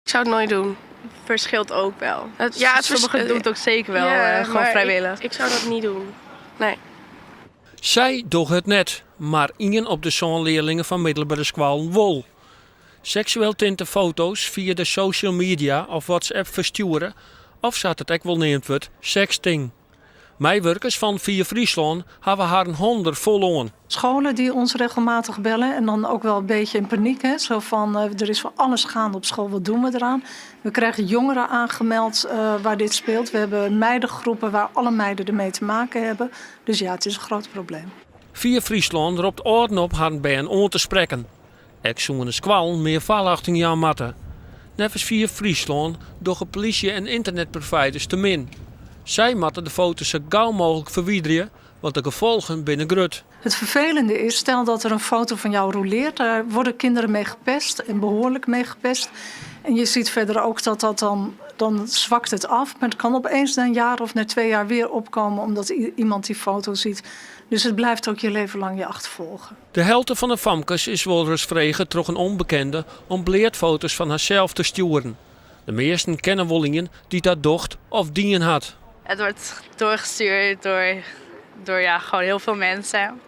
Ik zou het nooit doen. Verschilt ook wel. Het, ja, het Sommigen doen het ook zeker wel, Ja, gewoon maar vrijwillig. Ik zou dat niet doen. Nee. Sy dogge it net, mar ien op de sân learlingen fan middelbere skoallen wol. Seksueel tinte foto's fia de social media of WhatsApp ferstjoere, of sa't it ek wol neamd wurdt, sexting. Meiwurkers fan Fier Fryslân hawwe harren hannen der fol oan. Scholen die ons regelmatig bellen en dan ook wel een beetje in paniek. Hè? Zo van, er is van alles gaande op school, wat doen we eraan? We krijgen jongeren aangemeld waar dit speelt. We hebben meidengroepen waar alle meiden ermee te maken hebben. Dus ja, het is een groot probleem. Fier Fryslân ropt âlden op harren bern oan te sprekken. Ek soene skoallen mear foarljochting jaan moatte. Neffens Fier Fryslân dogge polysje en ynternetproviders te min. Sy moatte de foto's sa gau mooglik ferwiderje, want de gefolgen binne grut. Het vervelende is, stel dat er een foto van jou rouleert, daar worden kinderen mee gepest en behoorlijk mee gepest. En je ziet verder ook dat dat dan, dan zwakt het af, maar het kan opeens na een jaar of na 2 jaar weer opkomen omdat iemand die foto ziet. Dus het blijft ook je leven lang je achtervolgen. De helte fan de famkes is wolris frege troch in ûnbekende om bleatfoto's fan harsels te stjoeren. De measten kenne wol ien dy't dat docht of dien hat. Het wordt doorgestuurd door, ja, gewoon heel veel mensen.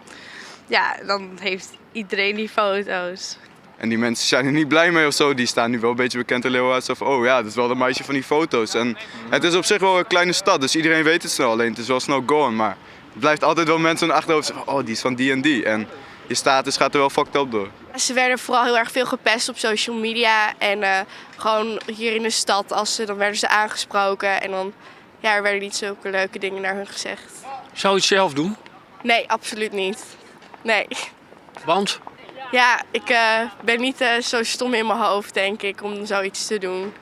Ja, dan heeft iedereen die foto's. En die mensen zijn er niet blij mee of zo. Die staan nu wel een beetje bekend in Leeuwarden. Zo van, oh ja, dat is wel de meisje van die foto's. En het is op zich wel een kleine stad, dus iedereen weet het snel. Alleen het is wel snel gone. Maar het blijft altijd wel mensen in de achterhoofd zeggen, oh, die is van die en die. En je status gaat er wel fucked up door. Ze werden vooral heel erg veel gepest op social media. En gewoon hier in de stad, dan werden ze aangesproken. En dan, ja, er werden niet zulke leuke dingen naar hun gezegd. Zou je het zelf doen? Nee, absoluut niet. Nee. Want? Ja, ik ben niet zo stom in mijn hoofd, denk ik, om zoiets te doen.